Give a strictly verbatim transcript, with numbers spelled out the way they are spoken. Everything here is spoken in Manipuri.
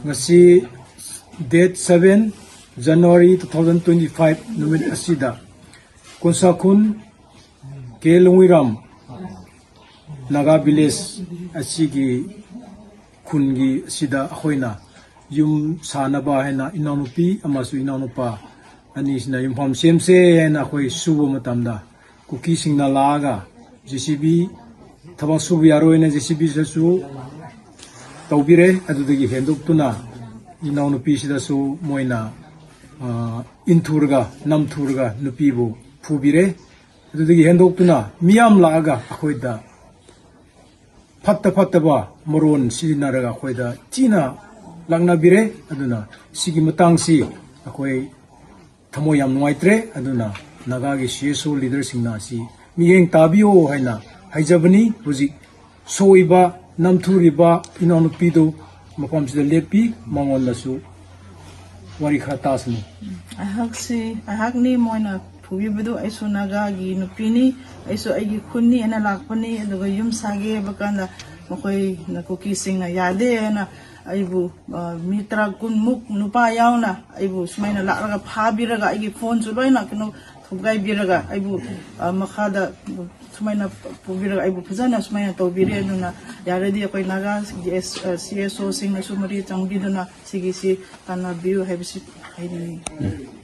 ꯉꯁꯤ date seven January two thousand twenty five ꯅꯨꯃꯤꯠ ꯑꯁꯤꯗ ꯀꯣꯟꯁꯥꯈꯨꯟ ꯀꯦ ꯂꯣꯡꯉꯨꯏꯔꯥꯝ ꯅꯥꯒꯥ village ꯑꯁꯤꯒꯤ ꯈꯨꯟꯒꯤ ꯑꯁꯤꯗ ꯑꯩꯈꯣꯏꯅ ꯌꯨꯝ ꯁꯥꯅꯕ ꯍꯥꯏꯅ ꯏꯅꯥꯎꯅꯨꯄꯤ ꯑꯃꯁꯨꯡ ꯏꯅꯥꯎꯅꯨꯄꯥ ꯑꯅꯤꯁꯤꯅ ꯌꯨꯝꯐꯝ ꯁꯦꯝꯁꯦ ꯍꯥꯏꯅ ꯑꯩꯈꯣꯏ ꯁꯨꯕ ꯃꯇꯝꯗ ꯀꯨꯀꯤꯁꯤꯡꯅ ꯂꯥꯛꯑꯒ JCB ꯊꯕꯛ ꯁꯨꯕ ꯌꯥꯔꯣꯏꯅ JCBꯁꯤꯗꯁꯨ ꯇꯧꯕꯤꯔꯦ꯫ ꯑꯗꯨꯗꯒꯤ ꯍꯦꯟꯗꯣꯛꯇꯨꯅ ꯏꯅꯥꯎꯅꯨꯄꯤꯁꯤꯗꯁꯨ ꯃꯣꯏꯅ ꯏꯟꯊꯨꯔꯒ ꯅꯝꯊꯨꯔꯒ ꯅꯨꯄꯤꯕꯨ ꯐꯨꯕꯤꯔꯦ꯫ ꯑꯗꯨꯗꯒꯤ ꯍꯦꯟꯗꯣꯛꯇꯨꯅ ꯃꯤꯌꯥꯝ ꯂꯥꯛꯑꯒ ꯑꯩꯈꯣꯏꯗ ꯐꯠꯇ ꯐꯠꯇꯕ ꯃꯔꯣꯟ ꯁꯤꯖꯤꯟꯅꯔꯒ ꯑꯩꯈꯣꯏꯗ ꯊꯤꯅ ꯂꯥꯛꯅꯕꯤꯔꯦ꯫ ꯑꯗꯨꯅ ꯁꯤꯒꯤ ꯃꯇꯥꯡꯁꯤ ꯑꯩꯈꯣꯏ ꯊꯃꯣꯏ ꯌꯥꯝ ꯅꯨꯡꯉꯥꯏꯇ꯭ꯔꯦ꯫ ꯑꯗꯨꯅ ꯅꯥꯒꯥꯒꯤ CSO leaderꯁꯤꯡꯅ ꯑꯁꯤ ꯃꯤꯠꯌꯦꯡ ꯇꯥꯕꯤꯌꯣ ꯍꯥꯏꯅ ꯍꯥꯏꯖꯕꯅꯤ꯫ ꯍꯧꯖꯤꯛ ꯁꯣꯛꯏꯕ, ꯅꯝꯊꯨꯔꯤꯕ ꯏꯅꯥꯎꯅꯨꯄꯤꯗꯨ ꯃꯐꯝꯁꯤꯗ ꯂꯦꯞꯄꯤ, ꯃꯉꯣꯟꯗꯁꯨ ꯋꯥꯔꯤ ꯈꯔ ꯇꯥꯁꯅꯨ꯫ ꯑꯩꯍꯥꯛꯁꯤ, ꯑꯩꯍꯥꯛꯅꯤ ꯃꯣꯏꯅ ꯐꯨꯕꯤꯕꯗꯨ꯫ ꯑꯩꯁꯨ ꯅꯥꯒꯥꯒꯤ ꯅꯨꯄꯤꯅꯤ, ꯑꯩꯁꯨ ꯑꯩꯒꯤ ꯈꯨꯟꯅꯤ ꯍꯥꯏꯅ ꯂꯥꯛꯄꯅꯤ꯫ ꯑꯗꯨꯒ ꯌꯨꯝ ꯁꯥꯒꯦ ꯍꯥꯏꯕ ꯀꯥꯟꯗ ꯃꯈꯣꯏꯅ, ꯀꯨꯀꯤꯁꯤꯡꯅ ꯌꯥꯗꯦ ꯍꯥꯏꯅ ꯑꯩꯕꯨ, ꯃꯤ ꯇꯔꯥ ꯀꯨꯟꯃꯨꯛ ꯅꯨꯄꯥ ꯌꯥꯎꯅ ꯑꯩꯕꯨ ꯁꯨꯃꯥꯏꯅ ꯂꯥꯛꯂꯒ ꯐꯥꯕꯤꯔꯒ ꯑꯩꯒꯤ ꯐꯣꯟꯁꯨ ꯂꯣꯏꯅ ꯀꯩꯅꯣ ꯊꯨꯒꯥꯏꯕꯤꯔꯒ ꯑꯩꯕꯨ ꯃꯈꯥꯗ ꯁꯨꯃꯥꯏꯅ ꯄꯨꯕꯤꯔꯒ ꯑꯩꯕꯨ ꯐꯖꯅ ꯁꯨꯃꯥꯏꯅ ꯇꯧꯕꯤꯔꯦ꯫ ꯑꯗꯨꯅ ꯌꯥꯔꯗꯤ ꯑꯩꯈꯣꯏ ꯅꯥꯒꯥ CSOꯁꯤꯡꯅꯁꯨ ꯃꯔꯤ ꯆꯪꯕꯤꯗꯨꯅ ꯁꯤꯒꯤꯁꯤ ꯇꯥꯟꯅꯕꯤꯌꯨ ꯍꯥꯏꯕꯁꯤ ꯍꯥꯏꯅꯤꯡꯏ꯫